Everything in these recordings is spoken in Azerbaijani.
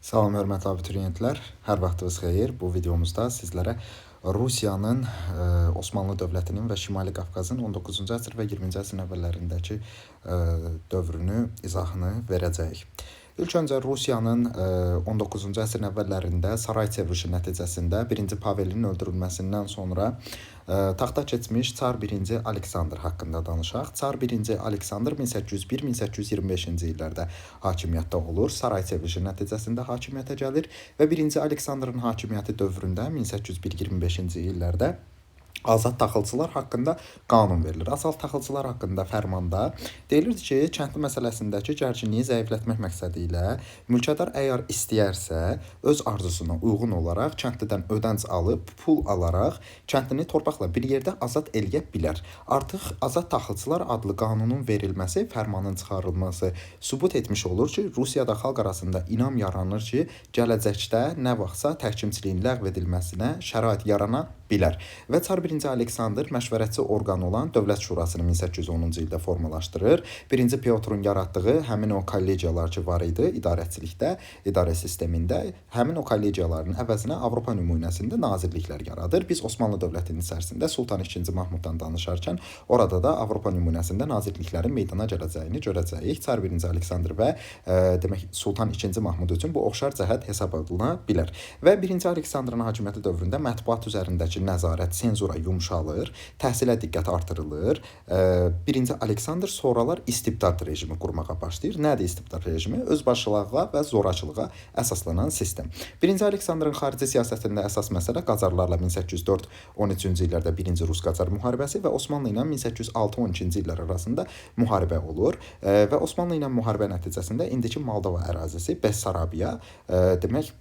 Salam hörmətli abituriyentlər, hər vaxtınız xeyir. Bu videomuzda sizlərə Rusiyanın, Osmanlı dövlətinin və Şimali Qafqazın 19-cu əsr və 20-ci əsrin əvvəllərindəki dövrünü, izahını verəcəyik. İlk öncə Rusiyanın 19-cu əsrin əvvəllərində saray çevrilişi nəticəsində 1-ci Pavelin öldürülməsindən sonra taxta keçmiş Çar 1-ci Aleksandr haqqında danışaq. Çar 1-ci Aleksandr 1801-1825-ci illərdə hakimiyyətdə olur. Saray çevrilişi nəticəsində hakimiyyətə gəlir və 1-ci Aleksandrın hakimiyyəti dövründə 1801-25-ci illərdə azad taxılçılar haqqında qanun verilir. Azad taxılçılar haqqında fərmanda deyilirdi ki, kəndli məsələsindəki gərginliyi zəiflətmək məqsədi ilə mülkədar əgər istəyərsə, öz arzusuna uyğun olaraq kəndlidən ödənç alıb, pul alaraq kəndlini torpaqla bir yerdə azad eləyə bilər. Artıq azad taxılçılar adlı qanunun verilməsi, fərmanın çıxarılması sübut etmiş olur ki, Rusiyada xalq arasında inam yaranır ki, gələcəkdə nə vaxtsa təhkimçiliyin ləğv edilməsinə şərait yarana bilər. Və Çar 1-ci Aleksandr məşvərətçi orqan olan Dövlət Şurasını 1810-cu ildə formalaşdırır. 1-ci Pyotrun yaratdığı həmin o kollegiyalar ki var idi idarəçilikdə, idarə sistemində, həmin o kollegiyaların əvəzinə Avropa nümunəsində nazirliklər yaradır. Biz Osmanlı dövlətinin içərisində Sultan II Mahmuddan danışarkən orada da Avropa nümunəsində nazirliklərin meydana gələcəyini görəcəyik. Çar 1-ci Aleksandr və demək Sultan II Mahmud üçün bu oxşar cəhət hesab oluna bilər. Və 1-ci Aleksandrın hakimiyyəti dövründə mətbuat üzərindəki nəzarət, senzura yumşalır, təhsilə diqqət artırılır. 1-ci Aleksandr sonralar istibdad rejimi qurmağa başlayır. Nədir istibdad rejimi? Özbaşınalığa və zorakılığa əsaslanan sistem. 1-ci Aleksandrın xarici siyasətində əsas məsələ Qacarlarla 1804-13-cü illərdə 1-ci Rus-Qacar müharibəsi və Osmanlı ilə 1806-12-ci illər arasında müharibə olur. Və Osmanlı ilə müharibə nəticəsində indiki Moldova ərazisi Bessarabiya, demək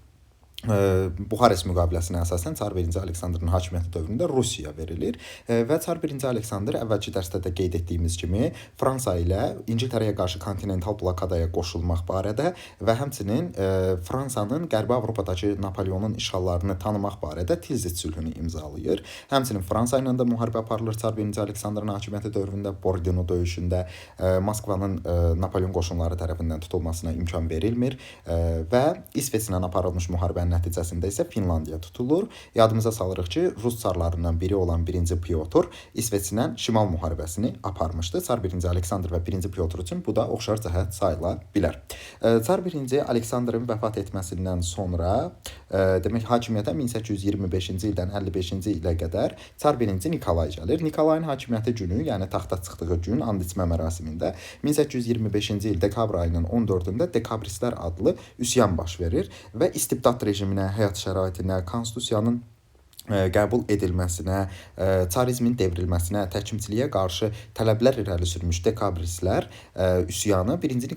Buxarest müqaviləsinə əsasən Çar 1-ci Aleksandrın hakimiyyəti dövründə Rusiyaya verilir və Çar 1-ci Aleksandr əvvəlki dərsdə də qeyd etdiyimiz kimi Fransa ilə İngiltərəyə qarşı kontinental blokadaya qoşulmaq barədə və həmçinin Fransanın Qərbi Avropadakı Napoleonun işğallarını tanımaq barədə Tilzit sülhünü imzalayır. Həmçinin Fransa ilə də müharibə aparılır Çar 1-ci Aleksandrın hakimiyyəti dövründə Borodino döyüşündə Moskvanın Napoleon qoşunları tərəfindən tutulmasına imkan verilmir və İsveçlə aparılmış müharibənin nəticəsində isə Finlandiya tutulur. Yadımıza salırıq ki, Rus çarlarından biri olan 1-ci Pyotr İsveçlə Şimal müharibəsini aparmışdı. Çar 1-ci Aleksandr və 1-ci Pyotr üçün bu da oxşar cəhət sayıla bilər. Çar 1-ci Aleksandrın vəfat etməsindən sonra, demək hakimiyyətə 1825-ci ildən 55-ci ilə qədər Çar 1-ci Nikolay gəlir. Nikolayın hakimiyyəti günü, yəni taxta çıxdığı gün and içmə mərasimində 1825-ci il dekabr ayının 14-ündə Dekabristlər adlı üsyan baş verir və istibdad rejiminə, həyat şəraitinə, konstitusiyanın qəbul edilməsinə, çarizmin devrilməsinə, təhkimçiliyə qarşı tələblər irəli sürmüş dekabristlər üsyanı 1-ci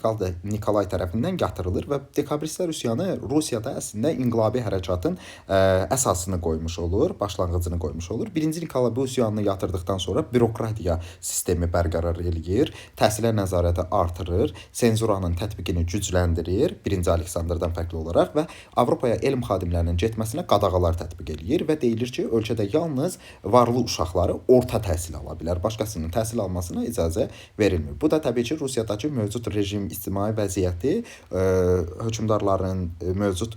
Nikolay tərəfindən yatırılır və dekabristlər üsyanı Rusiyada əslində inqilabi hərəkatın əsasını qoymuş olur, başlanğıcını qoymuş olur. 1-ci Nikolay bu üsyanını yatırdıqdan sonra bürokratiya sistemi bərqərar eləyir, təhsilə nəzarəti artırır, senzuranın tətbiqini gücləndirir, 1-ci Aleksandrdan fərqli olaraq və Avropaya elm xadimlərinin getməsinə qadağalar tətbiq eləyir və deyilir ki, ölkədə yalnız varlı uşaqları orta təhsil ala bilər, başqasının təhsil almasına icazə verilmir. Bu da təbii ki, Rusiyadakı mövcud rejim, ictimai vəziyyəti, hökmdarların mövcud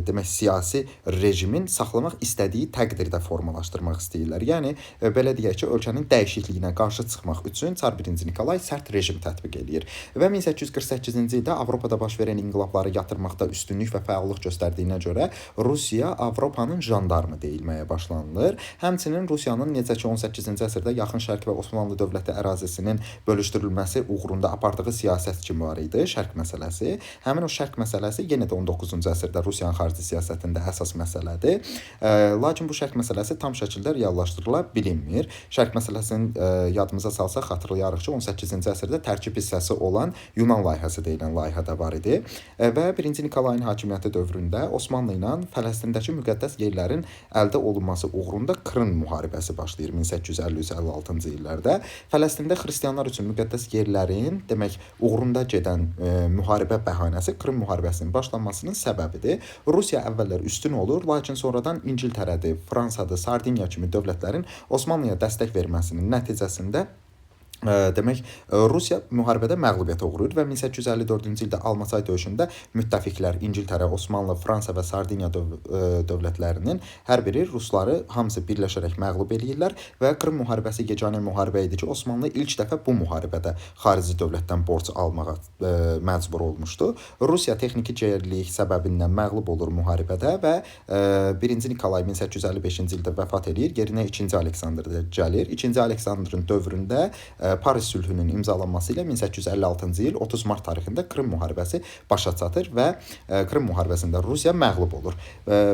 demək siyasi rejimin saxlamaq istədiyi təqdirdə formalaşdırmaq istəyirlər. Yəni belə deyək ki, ölkənin dəyişikliyinə qarşı çıxmaq üçün Çar 1-ci Nikolay sərt rejim tətbiq eləyir və 1848-ci ildə Avropada baş verən inqilabları yatırmaqda üstünlük və fəallıq göstərdiyinə görə Rusiya Avropanın jandarmı deyilməyə başlanılır. Həmçinin Rusiyanın necə ki 18-ci əsrdə Yaxın Şərq və Osmanlı dövləti ərazisinin bölüşdürülməsi uğrunda apardığı siyasət kimi var idi, Şərq məsələsi. Həmin o Şərq məsələsi yenə də 19-cu əsrdə Rusiyanın xarici siyasətində əsas məsələdir. Lakin bu Şərq məsələsi tam şəkildə reallaşdırıla bilinmir. Şərq məsələsini yadımıza salsaq xatırlayarıq ki, 18-ci əsrdə tərkib hissəsi olan Yunan layihəsi deyilən layihə də var idi. Və 1-ci Nikolayın hakimiyyəti dövründə Osmanlı ilə Fələstindəki müqəddəs yerlərin əldə olunması uğrunda Krım müharibəsi başlayır 1853-56-cı illərdə. Fələstində xristianlar üçün müqəddəs yerlərin, demək, uğrunda gedən müharibə bəhanəsi Krım müharibəsinin başlanmasının səbəbidir. Rusiya əvvəllər üstün olur, lakin sonradan İngiltərədir, Fransadır, Sardiniya kimi dövlətlərin Osmanlıya dəstək verməsinin nəticəsində Demək, Rusiya müharibədə məğlubiyyətə uğrayır və 1854-cü ildə Almaçay döyüşündə müttəfiqlər İngiltərə, Osmanlı, Fransa və Sardiniya dövlətlərinin hər biri rusları hamısı birləşərək məğlub eləyirlər və Krım müharibəsi yeganə müharibə idi ki, Osmanlı ilk dəfə bu müharibədə xarici dövlətdən borc almağa məcbur olmuşdu. Rusiya texniki gerilik səbəbindən məğlub olur müharibədə və 1-ci Nikolay 1855-ci ildə vəfat eləyir, yerinə 2-ci Aleksandr gəlir. 2-ci Aleksandrın dövründə Paris sülhünün imzalanması ilə 1856-cı il 30 mart tarixində Krım müharibəsi başa çatır və Krım müharibəsində Rusiya məğlub olur.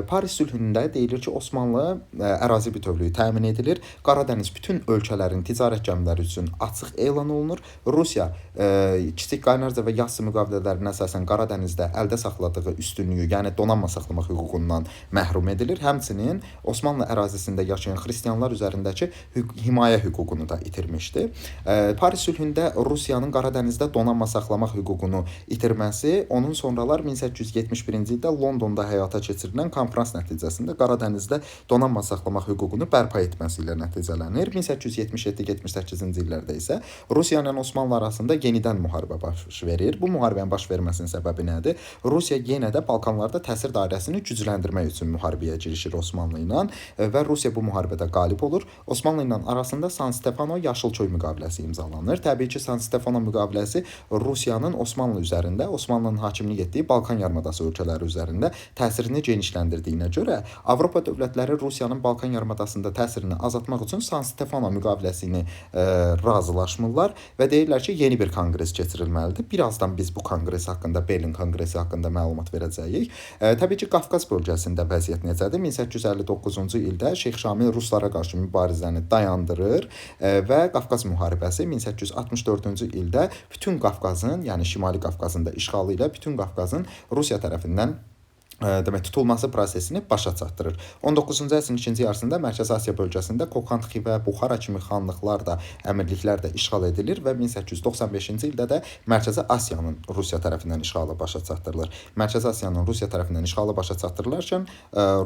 Paris sülhündə deyilir ki, Osmanlı ərazi bütövlüyü təmin edilir. Qaradəniz bütün ölkələrin ticarət gəmiləri üçün açıq elan olunur. Rusiya Kiçik Qaynarca və Yassı müqavilələrinə əsasən Qaradənizdə əldə saxladığı üstünlüyü, yəni donanma saxlamaq hüququndan məhrum edilir. Həmçinin Osmanlı ərazisində yaşayan xristianlar üzərindəki himayə hüququnu da itirmişdi. Paris sülhündə Rusiyanın Qaradənizdə donanma saxlamaq hüququnu itirməsi onun sonralar 1871-ci ildə Londonda həyata keçirilən konfrans nəticəsində Qaradənizdə donanma saxlamaq hüququnu bərpa etməsi ilə nəticələnir. 1877-78-ci illərdə isə Rusiya ilə Osmanlı arasında yenidən müharibə baş verir. Bu müharibənin baş verməsinin səbəbi nədir? Rusiya yenə də Balkanlarda təsir dairəsini gücləndirmək üçün müharibəyə girişir Osmanlı ilə və Rusiya bu müharibədə qalib olur. Osmanlı ilə arasında San Stefano Yaşılçöy müqaviləsi imzalanır. Təbii ki, San Stefano müqaviləsi Rusiyanın Osmanlı üzərində, Osmanlının hakimlik etdiyi Balkan yarımadası ölkələri üzərində təsirini genişləndirdiyinə görə Avropa dövlətləri Rusiyanın Balkan yarımadasında təsirini azaltmaq üçün San Stefano müqaviləsini razılaşmırlar və deyirlər ki, yeni bir konqres keçirilməlidir. Birazdan biz bu konqres haqqında, Berlin konqresi haqqında məlumat verəcəyik. Təbii ki, Qafqaz bölgəsində vəziyyət necədir? 1859-cu ildə Şeyx Şamil ruslara qarşı mübarizəni dayandırır və Qafqaz müharibəsi 1864-cü ildə bütün Qafqazın, yəni Şimali Qafqazın da işğalı ilə bütün Qafqazın Rusiya tərəfindən demək tutulması prosesini başa çatdırır. 19-cu əsrin ikinci yarısında Mərkəzi Asiya bölgəsində Kokand, Xivə, Buxara kimi xanlıqlar da, əmirliklər də işğal edilir və 1895-ci ildə də Mərkəzi Asiyanın Rusiya tərəfindən işğalı başa çatdırılır. Mərkəzi Asiyanın Rusiya tərəfindən işğalı başa çatdırılarkən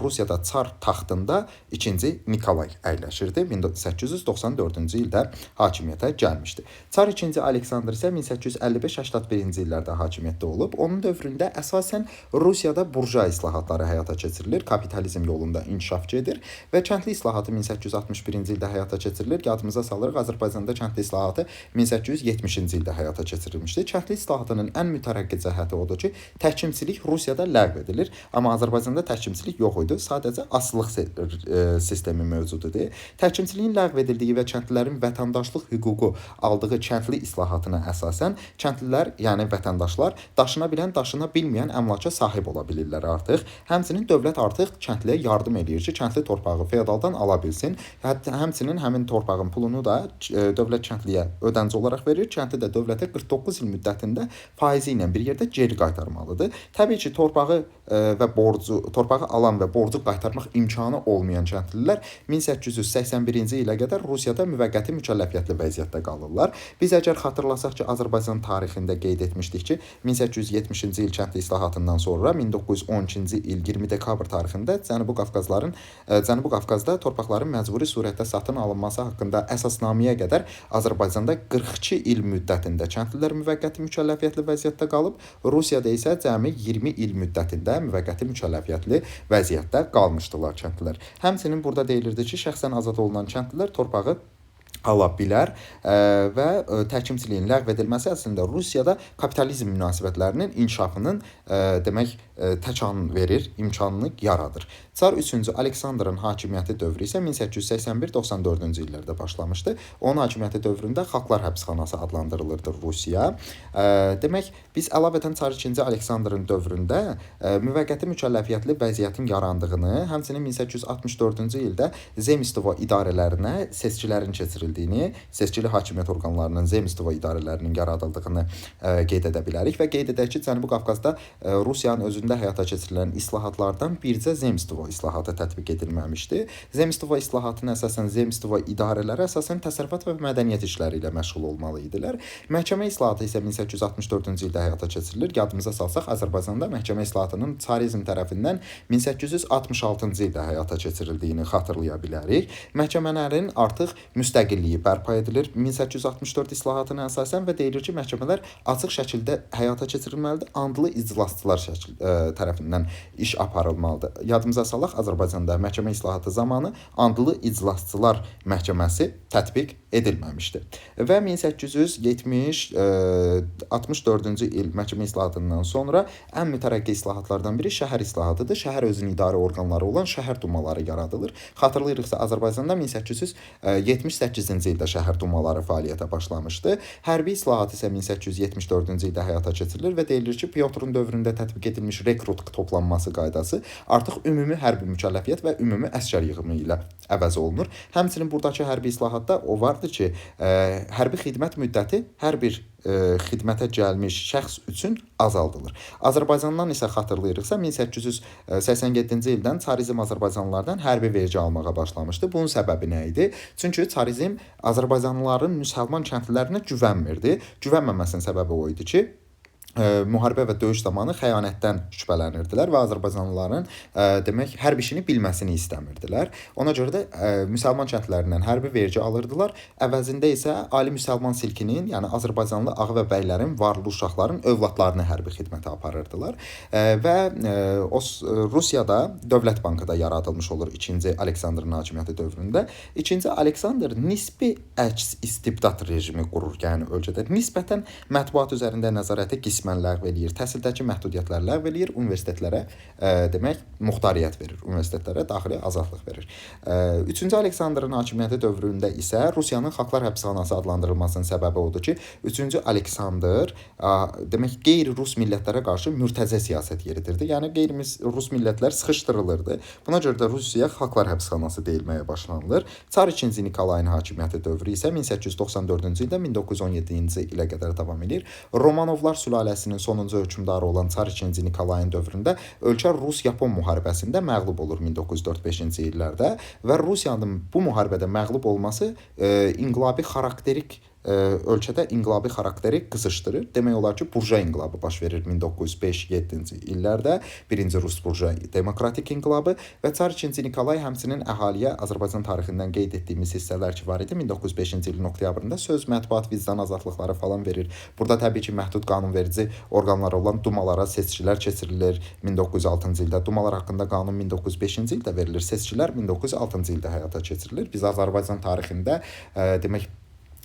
Rusiyada çar taxtında 2-ci Nikolay əyləşirdi. 1894-cü ildə hakimiyyətə gəlmişdi. Çar 2-ci Aleksandr isə 1855-81-ci illərdə hakimiyyətdə olub. Onun dövründə əsasən Rusiyada burjua islahatları həyata keçirilir, kapitalizm yolunda inkişaf gedir və kəndli islahatı 1861-ci ildə həyata keçirilir. Yadımıza salırıq, Azərbaycanda kəndli islahatı 1870-ci ildə həyata keçirilmişdi. Kəndli islahatının ən mütərəqqi cəhəti odur ki, təhkimçilik Rusiyada ləğv edilir, amma Azərbaycanda təhkimçilik yox idi. Sadəcə asılılıq sistemi mövcud idi. Təhkimçiliyin ləğv edildiyi və kəndlilərin vətəndaşlıq hüququ aldığı kəndli islahatına əsasən kəndlilər, yəni vətəndaşlar daşına bilən, daşına bilməyən əmlaka sahib ola bilirlər artıq. Həmçinin dövlət artıq kəndliyə yardım eləyir ki, kəndli torpağı feodaldan ala bilsin. Hətta həmçinin həmin torpağın pulunu da dövlət kəndliyə ödəncə olaraq verir. Kəndli də dövlətə 49 il müddətində faizi ilə bir yerdə geri qaytarmalıdır. Təbii ki, torpağı və borcu, torpağı alan və borcu qaytarmaq imkanı olmayan kəndlilər 1881-ci ilə qədər Rusiyada müvəqqəti mükəlləfiyyətli vəziyyətdə qalırlar. Biz əgər xatırlasaq ki, Azərbaycan tarixində qeyd etmişdik ki, 1870-ci il kəndli islahatından sonra 1912-ci il 20 dekabr tarixində Cənubi Qafqazda torpaqların məcburi surətdə satın alınması haqqında əsasnaməyə qədər Azərbaycanda 42 il müddətində kəndlilər müvəqqəti mükəlləfiyyətli vəziyyətdə qalıb, Rusiyada isə cəmi 20 il müddətində müvəqqəti mükəlləfiyyətli vəziyyətdə qalmışdılar kəndlilər. Həmçinin burada deyilirdi ki, şəxsən azad olunan kəndlilər torpağı ala bilər və təhkimçiliyin ləğv edilməsi əslində Rusiyada kapitalizm münasibətlərinin inkişafının demək təkan verir, imkanını yaradır. Çar 3-cü Aleksandrın hakimiyyəti dövrü isə 1881-94-cü illərdə başlamışdı. Onun hakimiyyəti dövründə Xalqlar həbsxanası adlandırılırdı Rusiya. Demək, biz əlavətən Çar 2-ci Aleksandrın dövründə müvəqqəti mükəlləfiyyətli vəziyyətin yarandığını, həmçinin 1864-cü ildə Zemstvo idarələrinə seçkilərin keçirildiyini, seçkili hakimiyyət orqanlarının Zemstvo idarələrinin yaradıldığını qeyd edə bilərik və qeyd edək ki, Cənubi Qafqazda Rusiyanın özündə həyata keçirilən islahatlardan bircə Zemstvo islahatı tətbiq edilməmişdi. Zemstvo islahatına əsasən Zemstvo idarələri əsasən təsərrüfat və mədəniyyət işləri ilə məşğul olmalı idilər. Məhkəmə islahatı isə 1864-cü ildə həyata keçirilir. Yadımıza salsaq, Azərbaycanda məhkəmə islahatının çarizm tərəfindən 1866-cı ildə həyata keçirildiyini xatırlaya bilərik. Məhkəmələrin artıq müstəqilliyi müstəqilliyi bərpa edilir 1864 islahatına əsasən və deyilir ki, məhkəmələr açıq şəkildə həyata keçirilməlidir, andlı iclasçılar tərəfindən iş aparılmalıdır. Yadımıza salaq, Azərbaycanda məhkəmə islahatı zamanı andlı iclasçılar məhkəməsi tətbiq edilməmişdi. Və 1864-cü il məhkəmə islahatından sonra ən mütərəqqi islahatlardan biri şəhər islahatıdır. Şəhər özünü idarə orqanları olan şəhər dumaları yaradılır. Xatırlayırıqsa, Azərbaycanda 1878-ci ildə şəhər dumaları fəaliyyətə başlamışdı. Hərbi islahat isə 1874-cü ildə həyata keçirilir və deyilir ki, Pyotrun dövründə tətbiq edilmiş rekrut toplanması qaydası artıq ümumi hərbi mükəlləfiyyət və ümumi əsgər yığımı ilə əvəz olunur. Həmçinin buradakı hərbi islahatda o vardı ki, hərbi xidmət müddəti hər bir xidmətə gəlmiş şəxs üçün azaldılır. Azərbaycandan isə xatırlayırıqsa 1887-ci ildən çarizm azərbaycanlılardan hərbi vergi almağa başlamışdı. Bunun səbəbi nə idi? Çünki çarizm azərbaycanlıların müsəlman kəndlilərinə güvənmirdi. Güvənməməsinin səbəbi o idi ki, müharibə və döyüş zamanı xəyanətdən şübhələnirdilər və azərbaycanlıların demək hərb işini bilməsini istəmirdilər. Ona görə də müsəlman kəndlərindən hərbi vergi alırdılar. Əvəzində isə ali müsəlman silkinin, yəni azərbaycanlı ağa və bəylərin, varlı uşaqların övladlarını hərbi xidmətə aparırdılar. Və Rusiyada Dövlət Bankı da yaradılmış olur 2-ci Aleksandrın hakimiyyəti dövründə. 2-ci Aleksandr nisbi əks istibdad rejimi qurur, yəni ölkədə nisbətən mətbuat üzərində nəzarəti qismən ləğv eləyir, təhsildəki məhdudiyyətləri ləğv eləyir, universitetlərə demək muxtariyyət verir, universitetlərə daxili azadlıq verir. 3-cü Aleksandrın hakimiyyəti dövründə isə Rusiyanın xalqlar həbsxanası adlandırılmasının səbəbi odur ki, 3-cü Aleksandr demək qeyri-rus millətlərə qarşı mürtəzə siyasət yeridirdi. Yəni qeyri-rus millətlər sıxışdırılırdı. Buna görə də Rusiya xalqlar həbsxanası deyilməyə başlanılır. Çar 2-ci Nikolayın hakimiyyəti dövrü isə 1894-cü ildə 1917-ci ilə qədər davam edir. Romanovlar sülaləsinin sonuncu hökmdarı olan Çar 2-ci Nikolayın dövründə ölkə Rus-Yapon müharibəsində məğlub olur 1904-5-ci illərdə və Rusiyanın bu müharibədə məğlub olması inqilabi xarakterik ölkədə inqilabi xarakteri qızışdırır. Demək olar ki, burja inqilabı baş verir 1905-7-ci illərdə. Birinci Rus burja demokratik inqilabı və Çar 2-ci Nikolay həmçinin əhaliyə Azərbaycan tarixindən qeyd etdiyimiz hissələr ki var idi 1905-ci ilin oktyabrında söz, mətbuat, vicdan azadlıqları falan verir. Burada təbii ki, məhdud qanunverici orqanları olan dumalara seçkilər keçirilir 1906-cı ildə. Dumalar haqqında qanun 1905-ci ildə verilir. Seçkilər 1906-cı ildə həyata keçirilir. Biz Azərbaycan tarixində demək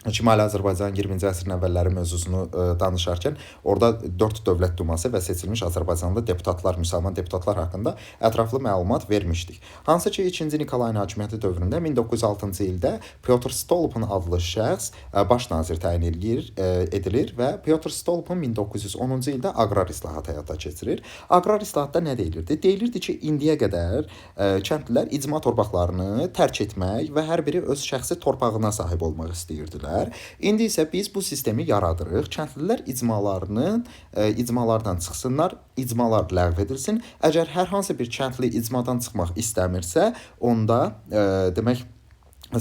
Şimali Azərbaycan 20-ci əsrin əvvəlləri mövzusunu danışarkən orada 4 dövlət duması və seçilmiş azərbaycanlı deputatlar, müsəlman deputatlar haqqında ətraflı məlumat vermişdik. Hansı ki, 2-ci Nikolayın hakimiyyəti dövründə 1906-cı ildə Pyotr Stolpin adlı şəxs baş nazir təyin edilir və Pyotr Stolpin 1910-cu ildə aqrar islahat həyata keçirir. Aqrar islahatda nə deyilirdi? Deyilirdi ki, indiyə qədər kəndlilər icma torpaqlarını tərk etmək və hər biri öz şəxsi torpağına sahib olmaq istəyirdilər. İndi isə biz bu sistemi yaradırıq. Kəndlilər icmalardan çıxsınlar, icmalar ləğv edilsin. Əgər hər hansı bir kəndli icmadan çıxmaq istəmirsə, onda demək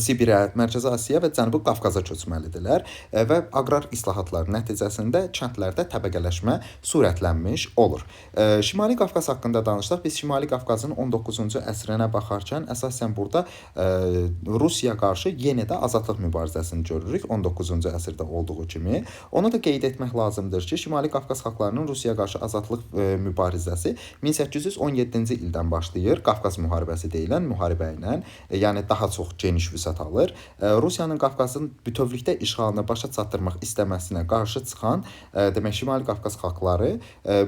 Sibirə, Mərkəzi Asiya və Cənubi Qafqaza köçməlidirlər və aqrar islahatlar nəticəsində kəndlərdə təbəqələşmə surətlənmiş olur. Şimali Qafqaz haqqında danışdıq. Biz Şimali Qafqazın 19-cu əsrinə baxarkən əsasən burada Rusiya qarşı yenə də azadlıq mübarizəsini görürük 19-cu əsrdə olduğu kimi. Onu da qeyd etmək lazımdır ki, Şimali Qafqaz xalqlarının Rusiyaya qarşı azadlıq mübarizəsi 1817-ci ildən başlayır. Qafqaz müharibəsi deyilən müharibə ilə, yəni daha çox geniş vüsət alır. Rusiyanın Qafqazın bütövlükdə işğalını başa çatdırmaq istəməsinə qarşı çıxan, demək Şimali Qafqaz xalqları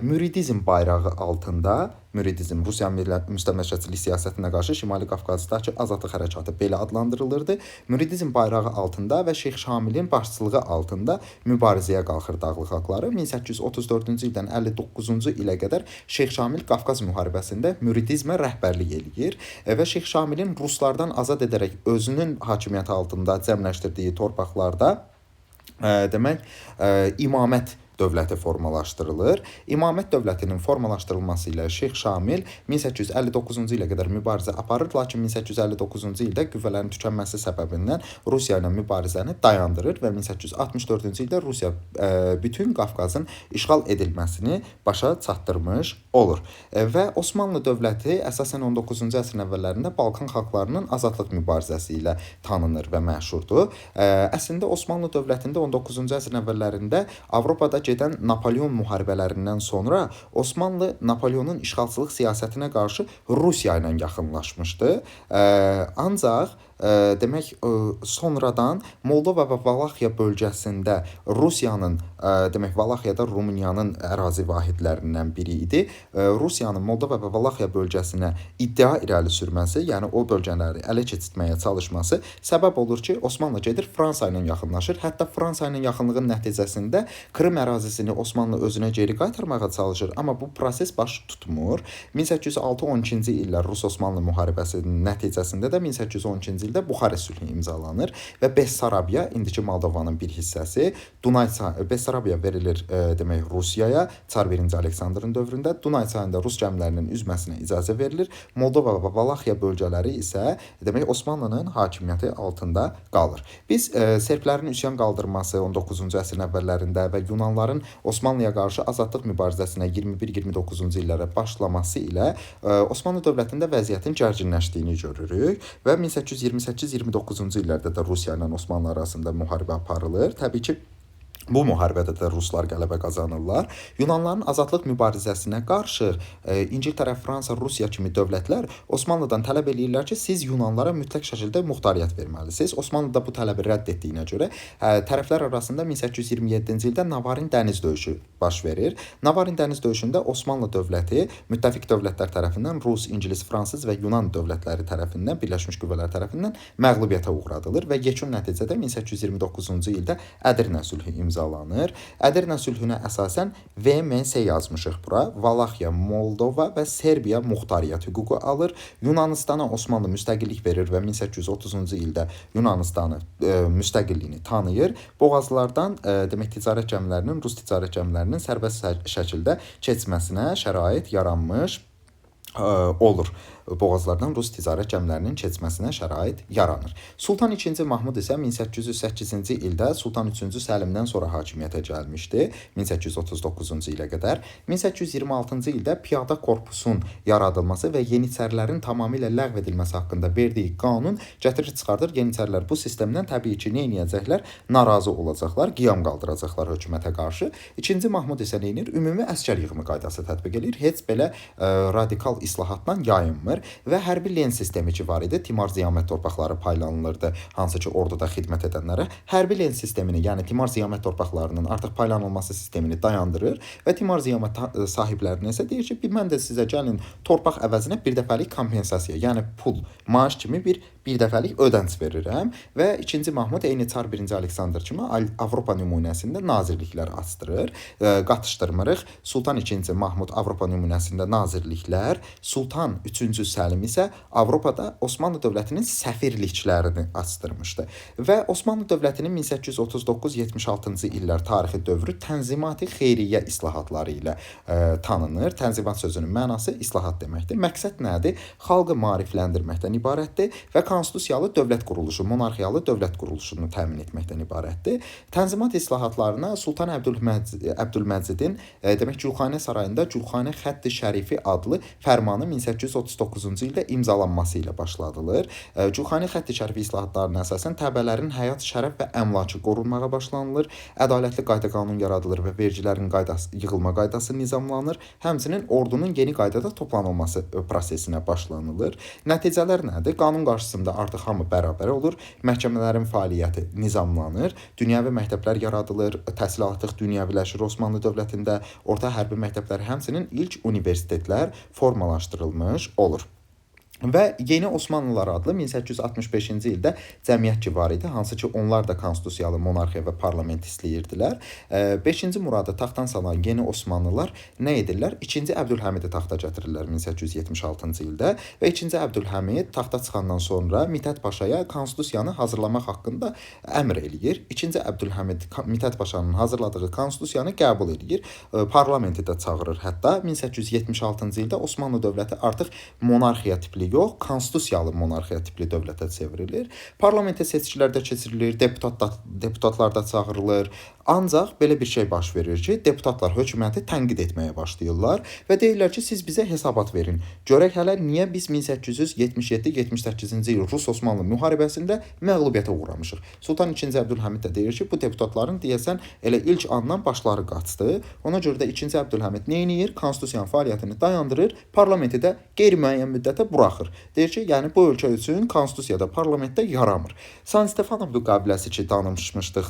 müridizm bayrağı altında, müridizm Rusiya müstəmləkəçilik siyasətinə qarşı Şimali Qafqazdakı azadlıq hərəkatı belə adlandırılırdı. Müridizm bayrağı altında və Şeyx Şamilin başçılığı altında mübarizəyə qalxır dağlıq xalqları. 1834-cü ildən 59-cu ilə qədər Şeyx Şamil Qafqaz müharibəsində müridizmə rəhbərlik eləyir və Şeyx Şamilin ruslardan azad edərək özünün hakimiyyəti altında cəmləşdirdiyi torpaqlarda demək imamət dövləti formalaşdırılır. İmamət dövlətinin formalaşdırılması ilə Şeyx Şamil 1859-cu ilə qədər mübarizə aparır, lakin 1859-cu ildə qüvvələrin tükənməsi səbəbindən Rusiya ilə mübarizəni dayandırır və 1864-cü ildə Rusiya bütün Qafqazın işğal edilməsini başa çatdırmış olur. Və Osmanlı dövləti əsasən 19-cu əsrin əvvəllərində Balkan xalqlarının azadlıq mübarizəsi ilə tanınır və məşhurdur. Əslində Osmanlı dövlətində 19-cu əsrin əvvəllərində Avropada gedən Napolyon müharibələrindən sonra Osmanlı Napolyonun işğalçılıq siyasətinə qarşı Rusiya ilə yaxınlaşmışdı. Ancaq demək sonradan Moldova və Valaxiya bölgəsində Rusiyanın, demək Valaxiyada Rumıniyanın ərazi vahidlərindən biri idi. Rusiyanın Moldova və Valaxiya bölgəsinə iddia irəli sürməsi, yəni o bölgələri ələ keçirtməyə çalışması səbəb olur ki, Osmanlı gedir Fransa ilə yaxınlaşır. Hətta Fransa ilə yaxınlığın nəticəsində Krım ərazisini Osmanlı özünə geri qaytarmağa çalışır, amma bu proses baş tutmur. 1806-12-ci illər Rus-Osmanlı müharibəsinin nəticəsində də 1812-ci ildə Buxarest sülhü imzalanır və Bessarabiya, indiki Moldovanın bir hissəsi, Dunay Bessarabiya verilir demək Rusiyaya Çar 1-ci Aleksandrın dövründə. Dunay çayında rus gəmilərinin üzməsinə icazə verilir. Moldova və Valaxiya bölgələri isə demək Osmanlının hakimiyyəti altında qalır. Biz serblərin üsyan qaldırması 19-cu əsrin əvvəllərində və Yunanların Osmanlıya qarşı azadlıq mübarizəsinə 21-29-cu illərə başlaması ilə Osmanlı dövlətində vəziyyətin gərginləşdiyini görürük və 1828-29-cu illərdə də Rusiya ilə Osmanlı arasında müharibə aparılır. Təbii ki, bu müharibədə də ruslar qələbə qazanırlar. Yunanların azadlıq mübarizəsinə qarşı İngiltərə, Fransa, Rusiya kimi dövlətlər Osmanlıdan tələb eləyirlər ki, siz Yunanlara mütləq şəkildə muxtariyyət verməlisiniz. Osmanlı da bu tələbi rədd etdiyinə görə tərəflər arasında 1827-ci ildə Navarin dəniz döyüşü baş verir. Navarin dəniz döyüşündə Osmanlı dövləti müttəfiq dövlətlər tərəfindən Rus, İngilis, Fransız və Yunan dövlətləri tərəfindən, Birləşmiş Qüvvələr tərəfindən məğlubiyyətə uğradılır və yekun nəticədə 1829-cu ildə Ədirnə sülhü imzalanır. Ədirnə sülhünə əsasən VMS yazmışıq bura. Valaxiya, Moldova və Serbiya muxtariyyət hüququ alır. Yunanıstana Osmanlı müstəqillik verir və 1830-cu ildə Yunanistanı müstəqilliyini tanıyır. Boğazlardan demək ticarət gəmilərinin, rus ticarət gəmilərinin sərbəst şəkildə keçməsinə şərait yaranmış olur. Boğazlardan rus ticarət gəmilərinin keçməsinə şərait yaranır. Sultan II Mahmud isə 1808-ci ildə Sultan III Səlimdən sonra hakimiyyətə gəlmişdi. 1839-cu ilə qədər. 1826-cı ildə piyada korpusun yaradılması və yeniçərilərin tamamilə ləğv edilməsi haqqında verdiyi qanun gətirir çıxardır. Yeniçərilər bu sistemdən təbii ki, nə edəcəklər? Narazı olacaqlar, qiyam qaldıracaqlar hökumətə qarşı. İkinci Mahmud isə nə edir? Ümumi əsgər yığımı qaydası tətbiq eləyir. Heç belə radikal islahatdan yayınmır və hərbi len sistemi ki var idi, timar ziyamət torpaqları paylanılırdı, hansı ki orduda xidmət edənlərə. Hərbi len sistemini, yəni timar ziyamət torpaqlarının artıq paylanılması sistemini dayandırır və timar ziyamət sahiblərinə isə deyir ki, mən də sizə gəlin torpaq əvəzinə bir dəfəlik kompensasiya, yəni pul, maaş kimi bir dəfəlik ödənç verirəm və 2-ci Mahmud eyni Çar 1-ci Aleksandr kimi Avropa nümunəsində nazirliklər açdırır. Qatışdırmırıq. Sultan 2-ci Mahmud Avropa nümunəsində nazirliklər, Sultan 3-cü Səlim isə Avropada Osmanlı dövlətinin səfirliklərini açdırmışdı. Və Osmanlı dövlətinin 1839-76-cı illər tarixi dövrü Tənzimat-ı Xeyriyyə islahatları ilə tanınır. Tənzimat sözünün mənası islahat deməkdir. Məqsəd nədir? Xalqı maarifləndirməkdən ibarətdir və konstitusiyalı dövlət quruluşu, monarxiyalı dövlət quruluşunu təmin etməkdən ibarətdir. Tənzimat islahatlarına Sultan Əbdülməcidin demək Gülxanə sarayında Gülxanə Xətti Şərifi adlı fərmanı 1839-cu ildə imzalanması ilə başladılır. Gülxanə Xətti Şərifi islahatlarına əsasən təbəələrin həyat, şərəf və əmlakı qorunmağa başlanılır. Ədalətli qayda-qanun yaradılır və vergilərin qaydası, yığılma qaydası nizamlanır. Həmçinin ordunun yeni qaydada toplanılması prosesinə başlanılır. Nəticələr nədir? Qanun qarşısında artıq hamı bərabər olur. Məhkəmələrin fəaliyyəti nizamlanır. Dünyəvi məktəblər yaradılır. Təhsil artıq dünyəviləşir Osmanlı dövlətində. Orta hərbi məktəblər, həmçinin ilk universitetlər formalaşdırılmış olur. Və Yeni Osmanlılar adlı 1865-ci ildə cəmiyyət ki var idi, hansı ki onlar da konstitusiyalı monarxiya və parlament istəyirdilər. 5-ci Muradı taxtdan salan Yeni Osmanlılar nə edirlər? 2-ci Əbdülhəmidi taxta gətirirlər 1876-cı ildə və 2-ci Əbdülhəmid taxta çıxandan sonra Mithət Paşaya konstitusiyanı hazırlamaq haqqında əmr eləyir. 2-ci Əbdülhəmid Mithət Paşanın hazırladığı konstitusiyanı qəbul eləyir. Parlamenti də çağırır hətta. 1876-cı ildə Osmanlı dövləti artıq monarxiya tipli yox, konstitusiyalı monarxiya tipli dövlətə çevrilir. Parlamentə seçkilər də keçirilir, deputatlar da çağırılır. Ancaq belə bir şey baş verir ki, deputatlar hökuməti tənqid etməyə başlayırlar və deyirlər ki, siz bizə hesabat verin. Görək hələ niyə biz 1877-78-ci il Rus-Osmanlı müharibəsində məğlubiyyətə uğramışıq. Sultan II Əbdülhəmid də deyir ki, bu deputatların deyəsən elə ilk andan başları qaçdı. Ona görə də II Əbdülhəmid nə edir? Konstitusiyanın fəaliyyətini dayandırır, parlamenti də qeyri-müəyyən müddətə buraxır. Deyir ki, yəni bu ölkə üçün konstitusiyada, parlamentdə yaramır. San Stefano müqaviləsi ki danışmışdıq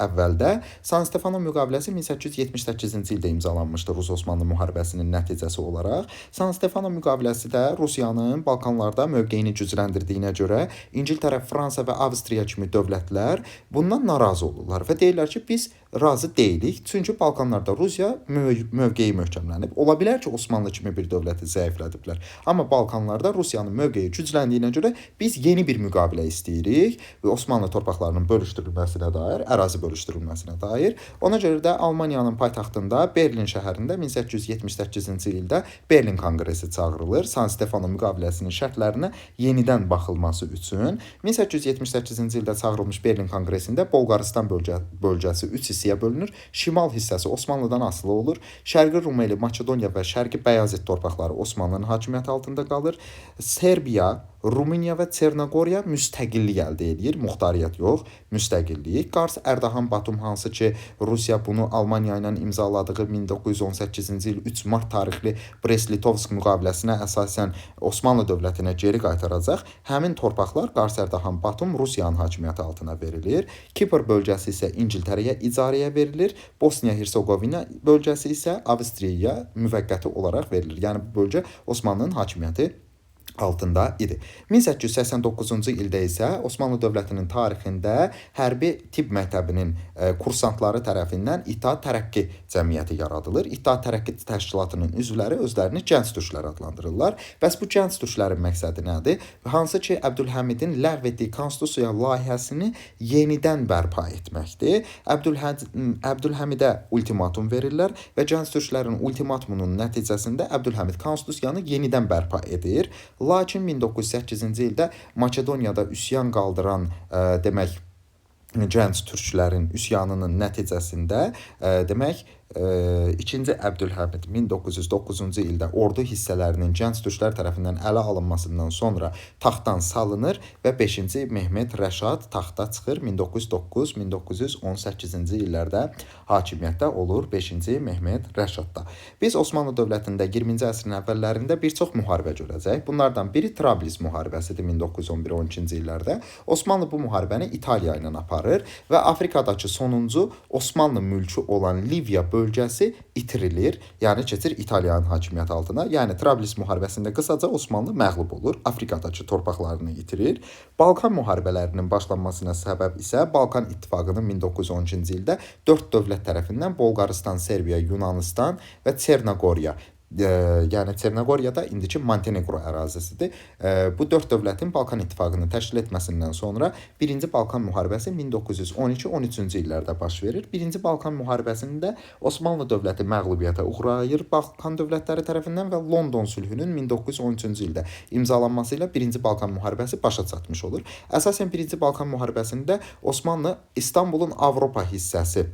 əvvəldə. San Stefano müqaviləsi 1878-ci ildə imzalanmışdı Rus-Osmanlı müharibəsinin nəticəsi olaraq. San Stefano müqaviləsi də Rusiyanın Balkanlarda mövqeyini gücləndirdiyinə görə İngiltərə, Fransa və Avstriya kimi dövlətlər bundan narazı olurlar və deyirlər ki, biz razı deyilik. Çünki Balkanlarda Rusiya mövqeyi möhkəmlənib. Ola bilər ki, Osmanlı kimi bir dövləti zəiflədiblər. Amma Balkanlarda Rusiyanın mövqeyi gücləndiyinə görə biz yeni bir müqavilə istəyirik və Osmanlı torpaqlarının bölüşdürülməsinə dair, ərazi bölüşdürülməsinə dair. Ona görə də Almaniyanın paytaxtında Berlin şəhərində 1878-ci ildə Berlin Konqresi çağırılır. San Stefano müqaviləsinin şərtlərinə yenidən baxılması üçün 1878-ci ildə çağırılmış Berlin Konqresində Bolqarıstan bölgəsi 3 hissəyə bölünür. Şimal hissəsi Osmanlıdan asılı olur. Şərqi Rumeli, Makedoniya və Şərqi Bəyazıt torpaqları Osmanlının hakimiyyəti altında qalır. Serbiya, Rumıniya və Çernogoriya müstəqillik əldə eləyir. Muxtariyyət yox, müstəqillik. Qars, Ərdahan, Batum hansı ki Rusiya bunu Almaniya ilə imzaladığı 1918-ci il 3 mart tarixli Brest-Litovsk müqaviləsinə əsasən Osmanlı dövlətinə geri qaytaracaq. Həmin torpaqlar Qars, Ərdahan, Batum Rusiyanın hakimiyyəti altına verilir. Kipr bölgəsi isə İngiltərəyə icarəyə verilir. Bosniya Hersegovina bölgəsi isə Avstriyaya müvəqqəti olaraq verilir. Yəni bu bölgə Osmanlının hakimiyyəti altında idi. 1889-cu ildə isə Osmanlı dövlətinin tarixində hərbi tibb məktəbinin kursantları tərəfindən İttihat Tərəqqi cəmiyyəti yaradılır. İttihat Tərəqqi təşkilatının üzvləri özlərini gənc türklər adlandırırlar. Bəs bu gənc türklərin məqsədi nədir? Hansı ki Əbdülhəmidin ləğv etdiyi konstitusiya layihəsini yenidən bərpa etməkdir. Əbdülhəmidə ultimatum verirlər və gənc türklərin ultimatumunun nəticəsində Əbdülhəmid konstitusiyanı yenidən bərpa edir. Lakin 1908-ci ildə Makedoniyada üsyan qaldıran demək gənc türklərin üsyanının nəticəsində demək 2-ci Əbdülhəmid 1909-cu ildə ordu hissələrinin gənc türklər tərəfindən ələ alınmasından sonra taxtdan salınır və 5-ci Mehmet Rəşad taxta çıxır. 1909-1918-ci illərdə hakimiyyətdə olur 5-ci Mehmet Rəşadda. Biz Osmanlı dövlətində 20-ci əsrin əvvəllərində bir çox müharibə görəcəyik. Bunlardan biri Trablis müharibəsidir 1911-12-ci illərdə. Osmanlı bu müharibəni İtaliya ilə aparır və Afrikadakı sonuncu Osmanlı mülkü olan Liviya bölgəsi itirilir. Yəni keçir İtaliyanın hakimiyyəti altına. Yəni Trablis müharibəsində qısaca Osmanlı məğlub olur. Afrikadakı torpaqlarını itirir. Balkan müharibələrinin başlanmasına səbəb isə Balkan İttifaqının 1912-ci ildə 4 dövlət tərəfindən Bolqarıstan, Serbiya, Yunanistan və Çernogoriya, yəni Çernogoriya da indiki Montenegro ərazisidir. Bu 4 dövlətin Balkan İttifaqını təşkil etməsindən sonra 1-ci Balkan müharibəsi 1912-13-cü illərdə baş verir. 1-ci Balkan müharibəsində Osmanlı dövləti məğlubiyyətə uğrayır Balkan dövlətləri tərəfindən və London sülhünün 1913-cü ildə imzalanması ilə 1-ci Balkan müharibəsi başa çatmış olur. Əsasən 1-ci Balkan müharibəsində Osmanlı İstanbulun Avropa hissəsi,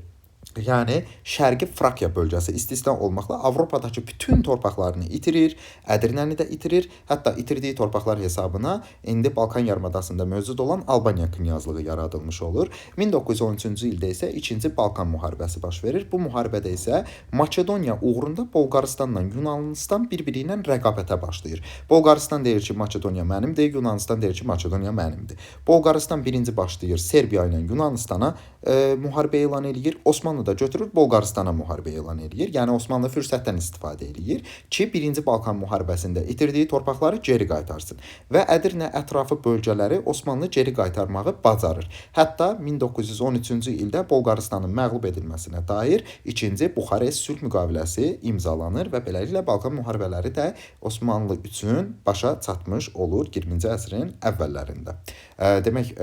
yəni Şərqi Frakiya bölgəsi istisna olmaqla Avropadakı bütün torpaqlarını itirir, Ədirnəni də itirir, hətta itirdiyi torpaqlar hesabına indi Balkan yarımadasında mövcud olan Albaniya knyazlığı yaradılmış olur. 1913-cü ildə isə 2-ci Balkan müharibəsi baş verir. Bu müharibədə isə Makedoniya uğrunda Bolqarıstanla Yunanistan bir-biri ilə rəqabətə başlayır. Bolqarıstan deyir ki, Makedoniya mənimdir, Yunanistan deyir ki, Makedoniya mənimdir. Bolqarıstan birinci başlayır Serbiya ilə Yunanistana müharibə elan eləyir. Osmanlı Osmanlı da götürür Bolqarıstana müharibə elan eləyir. Yəni Osmanlı fürsətdən istifadə eləyir ki, 1-ci Balkan müharibəsində itirdiyi torpaqları geri qaytarsın və Ədirnə ətrafı bölgələri Osmanlı geri qaytarmağı bacarır. Hətta 1913-cü ildə Bolqarıstanın məğlub edilməsinə dair 2-ci Buxarest sülh müqaviləsi imzalanır və beləliklə Balkan müharibələri də Osmanlı üçün başa çatmış olur 20-ci əsrin əvvəllərində. Demək,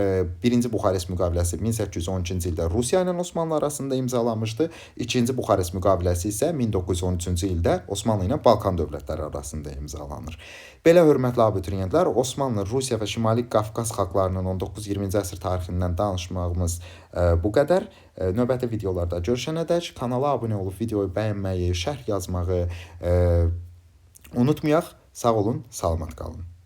1-ci Buxarest müqaviləsi 1812-ci ildə Rusiya ilə Osmanlı arasında imzalanmışdı. 2-ci Buxarest müqaviləsi isə 1913-cü ildə Osmanlı ilə Balkan dövlətləri arasında imzalanır. Belə hörmətli abituriyentlər, Osmanlı, Rusiya və Şimali Qafqaz xalqlarının 19-20-ci əsr tarixindən danışmağımız bu qədər. Növbəti videolarda görüşənədək kanala abunə olub videoyu bəyənməyi, şərh yazmağı unutmayaq. Sağ olun, salamat qalın.